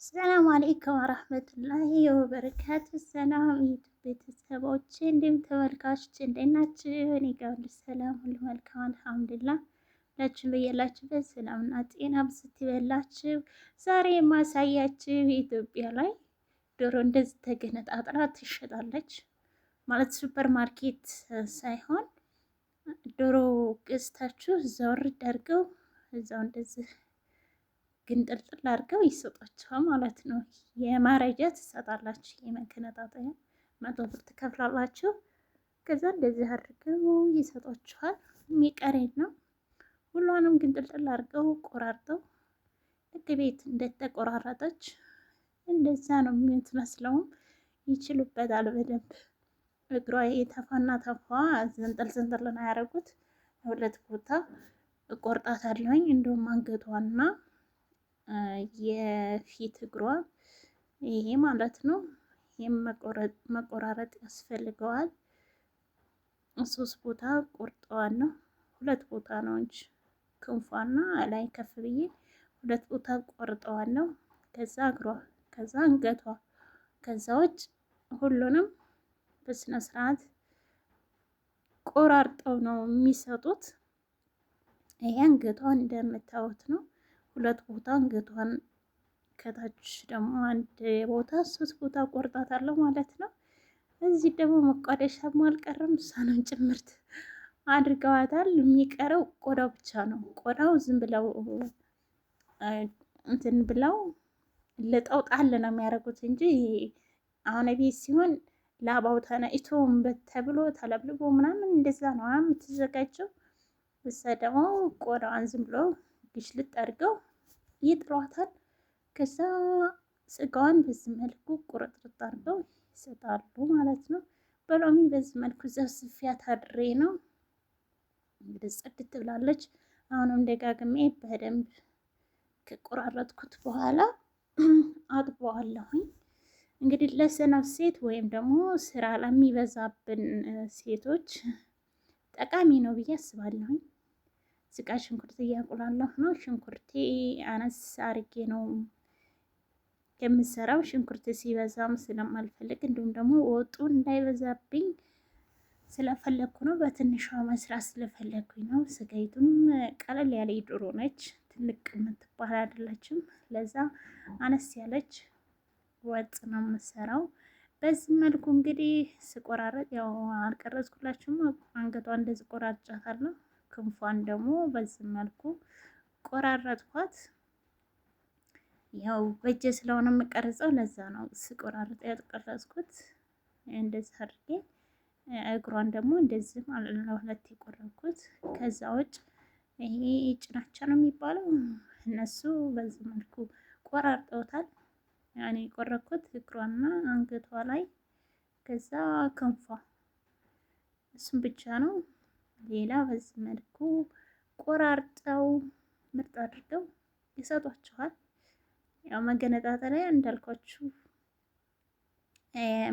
ሰላም አለይኩም ወራህመቱላሂ ወበረካቱ። ሰላም YouTube ቤተሰቦች እንዲሁም ተመልካቾች እንዴት ናችሁ? እኔ ጋር ሁሉ ሰላም፣ ሁሉ መልካም አልሐምዱሊላህ። ሁላችሁም በያላችሁበት ሰላምና ጤና ብዝት ይበላችሁ። ዛሬ የማሳያችሁ ኢትዮጵያ ላይ ዶሮ እንደዚህ ተገነጣጥላ ትሸጣለች። ማለት ሱፐር ማርኬት ሳይሆን ዶሮ ገዝታችሁ እዛው እርድ አድርገው እዛው እንደዚህ ግንጥልጥል አድርገው ይሰጧቸዋል ማለት ነው። የማረጃ ትሰጣላችሁ፣ የመገነጣጠያ 100 ብር ትከፍላላችሁ። ከዛ እንደዚህ አድርገው ይሰጧችኋል። የሚቀሬን ነው። ሁሏንም ግንጥልጥል አድርገው ቆራርጠው ልክ ቤት እንደተቆራረጠች እንደዛ ነው የምትመስለውም። ይችሉበታል በደንብ እግሯ የተፋና ተፋ ዝንጥል ዝንጥል ነው ያደረጉት። ሁለት ቦታ ቆርጣታለሁኝ። እንደውም አንገቷና የፊት እግሯ ይሄ ማለት ነው። ይሄም መቆራረጥ ያስፈልገዋል። ሶስት ቦታ ቆርጠዋል ነው ሁለት ቦታ ነው እንጂ ክንፏና ላይ ከፍ ብዬ ሁለት ቦታ ቆርጠዋለሁ። ከዛ እግሯ፣ ከዛ አንገቷ፣ ከዛ ውጭ ሁሉንም በስነ ስርዓት ቆራርጠው ነው የሚሰጡት። ይሄ አንገቷ እንደምታዩት ነው። ሁለት ቦታ አንገቷን ከታች ደግሞ አንድ ቦታ ሶስት ቦታ ቆርጣታለሁ ማለት ነው። እዚህ ደግሞ መቋደሻም አልቀረም፣ እሷንም ጭምርት አድርገዋታል። የሚቀረው ቆዳው ብቻ ነው። ቆዳው ዝም ብለው እንትን ብለው ልጠው ጣል ነው የሚያደርጉት እንጂ አሁን ቤት ሲሆን ላባው ተነጭቶ ተብሎ ተለብልቦ ምናምን እንደዛ ነው የምትዘጋጀው። እዛ ደግሞ ቆዳዋን ዝም ብሎ ግሽልጥ አድርገው ይጥሏታል። ከዛ ስጋዋን በዚህ መልኩ ቁርጥርጥ አድርገው ይሰጣሉ ማለት ነው። በሎሚ በዚህ መልኩ ዘፍዝፊያት አድሬ ነው እንግዲህ ጽድት ብላለች። አሁንም ደጋግሜ በደንብ ከቆራረጥኩት በኋላ አጥበዋለሁኝ። እንግዲህ ለሰነፍ ሴት ወይም ደግሞ ስራ ለሚበዛብን ሴቶች ጠቃሚ ነው ብዬ አስባለሁኝ። ስጋ ሽንኩርት እያቁላለሁ ነው። ሽንኩርቴ አነስ አርጌ ነው የምሰራው። ሽንኩርት ሲበዛም ስለማልፈልግ እንዲሁም ደግሞ ወጡ እንዳይበዛብኝ ስለፈለግኩ ነው። በትንሿ መስራት ስለፈለግኩኝ ነው። ስጋይቱም ቀለል ያለ ዶሮ ነች፣ ትልቅ የምትባል አይደለችም። ለዛ አነስ ያለች ወጥ ነው የምሰራው። በዚህ መልኩ እንግዲህ ስቆራረጥ ያው አልቀረጽኩላችሁም። አንገቷ እንደዚህ ቆራርጫታለሁ። ክንፏን ደግሞ በዚህ መልኩ ቆራረጥኳት። ያው በእጄ ስለሆነ የምቀርጸው ለዛ ነው ስቆራርጥ ያልቀረጽኩት። እንደዚህ አድርጌ እግሯን ደግሞ እንደዚህ ማለት ነው ሁለት የቆረጥኩት። ከዛ ውጭ ይሄ ጭናቻ ነው የሚባለው እነሱ በዚህ መልኩ ቆራርጠውታል። እኔ የቆረጥኩት እግሯና አንገቷ ላይ ከዛ ክንፏ እሱም ብቻ ነው። ሌላ በዚህ መልኩ ቆራርጠው ምርጥ አድርገው ይሰጧችኋል። ያው መገነጣጠሪያ እንዳልኳችሁ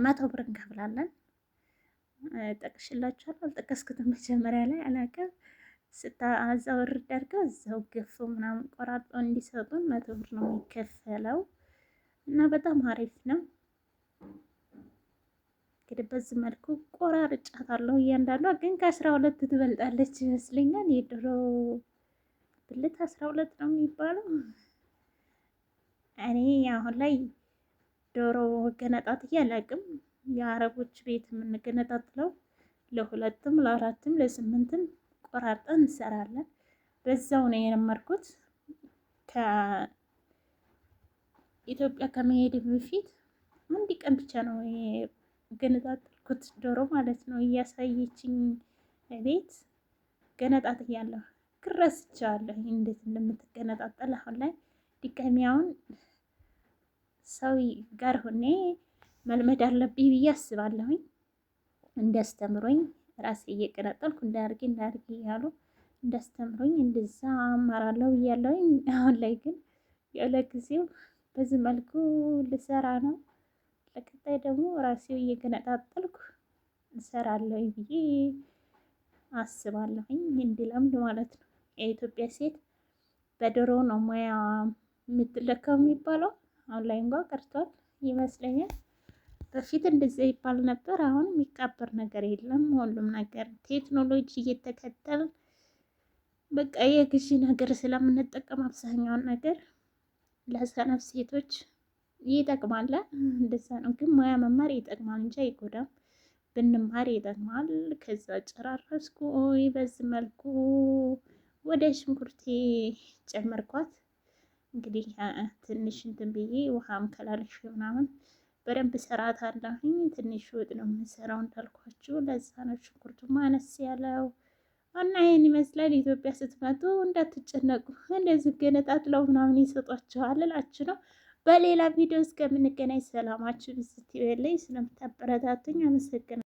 100 ብር እንከፍላለን። ጠቅሽላችኋለሁ፣ አልጠቀስኩትም መጀመሪያ ላይ አላውቅም። ስታዛወር አድርገው እዛው ገፉ ምናምን ቆራርጠው እንዲሰጡን 100 ብር ነው የሚከፈለው እና በጣም አሪፍ ነው። እንግዲህ በዚህ መልኩ ቆራርጫታለሁ። እያንዳንዷ ግን ከ12 ትበልጣለች ይመስለኛል። የዶሮ ብልት 12 ነው የሚባለው። እኔ አሁን ላይ ዶሮ ገነጣጥዬ አላውቅም። የአረቦች ቤት የምንገነጣጥለው ለሁለትም ለአራትም ለስምንትም ቆራርጠን እንሰራለን። በዛው ነው የለመድኩት። ከኢትዮጵያ ከመሄድ በፊት አንድ ቀን ብቻ ነው ገነጣጠልኩት ዶሮ ማለት ነው። እያሳየችኝ ቤት ገነጣጥያለሁ። ግረስቻለሁ እንዴት እንደምትገነጣጠል አሁን ላይ ድጋሚ አሁን ሰው ጋር ሆኔ መልመድ አለብኝ ብዬ አስባለሁኝ። እንዲያስተምሩኝ ራሴ እየቀነጠልኩ እንዳርጌ እንዳርጌ እያሉ እንዳስተምሩኝ እንደዛ አማራለሁ ብያለሁኝ። አሁን ላይ ግን ያው ለጊዜው በዚህ መልኩ ልሰራ ነው። ለቀጣይ ደግሞ ራሴው እየገነጣጠልኩ እሰራለሁ ብዬ አስባለሁኝ እንዲለምድ ማለት ነው። የኢትዮጵያ ሴት በዶሮ ነው ሙያ የምትለካው የሚባለው። አሁን ላይ እንኳ ቀርቷል ይመስለኛል። በፊት እንደዚያ ይባል ነበር። አሁን የሚቀበር ነገር የለም። ሁሉም ነገር ቴክኖሎጂ እየተከተል በቃ የግዢ ነገር ስለምንጠቀም አብዛኛውን ነገር ለሰነፍ ሴቶች ይጠቅማል። እንደዛ ነው። ግን ሙያ መማር ይጠቅማል እንጂ አይጎዳም። ብንማር ይጠቅማል። ከዛ ጨራረስኩ። በዚህ መልኩ ወደ ሽንኩርቴ ጨመርኳት። እንግዲህ ትንሽ እንትን ብዬ ውሃም ከላልሽ ምናምን በደንብ ሰራት አለሁኝ። ትንሽ ወጥ ነው የምንሰራው እንዳልኳችሁ። ለዛ ነው ሽንኩርቱ ማነስ ያለው እና ይህን ይመስላል። ኢትዮጵያ ስትመጡ እንዳትጨነቁ፣ እንደዚህ ገነጣጥለው ምናምን ይሰጧችኋል እላችሁ ነው። በሌላ ቪዲዮ እስከምንገናኝ ሰላማችሁ ብዝት ይበልኝ። ስለምታበረታቱኝ አመሰግናለሁ።